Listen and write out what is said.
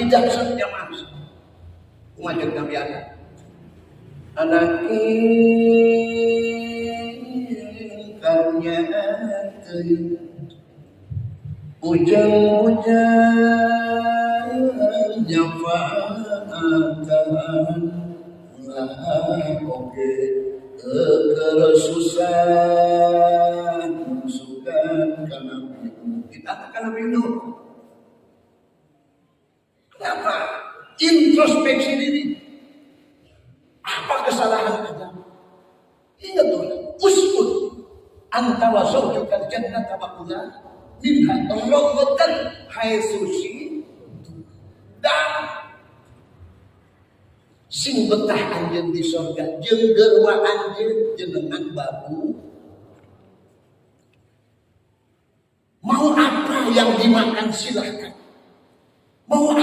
Lagi dahsyatnya mahsyar. Kumaha Nabi Adam? Anaki karunya teuing, ujang-ujang nyafaatan, ulah oge keur susah sugan ka Nabi kita, ka Nabi Nuh. Kenapa? Introspeksi diri. Apa kesalahan Adam? Ingat tuh, uskun anta wa zawjukal jannata wa kula minha ragadan haitsu dan sing betah anjeun di surga jeung gerwa anjeun jenengan babu. Mau apa yang dimakan, silahkan. Mau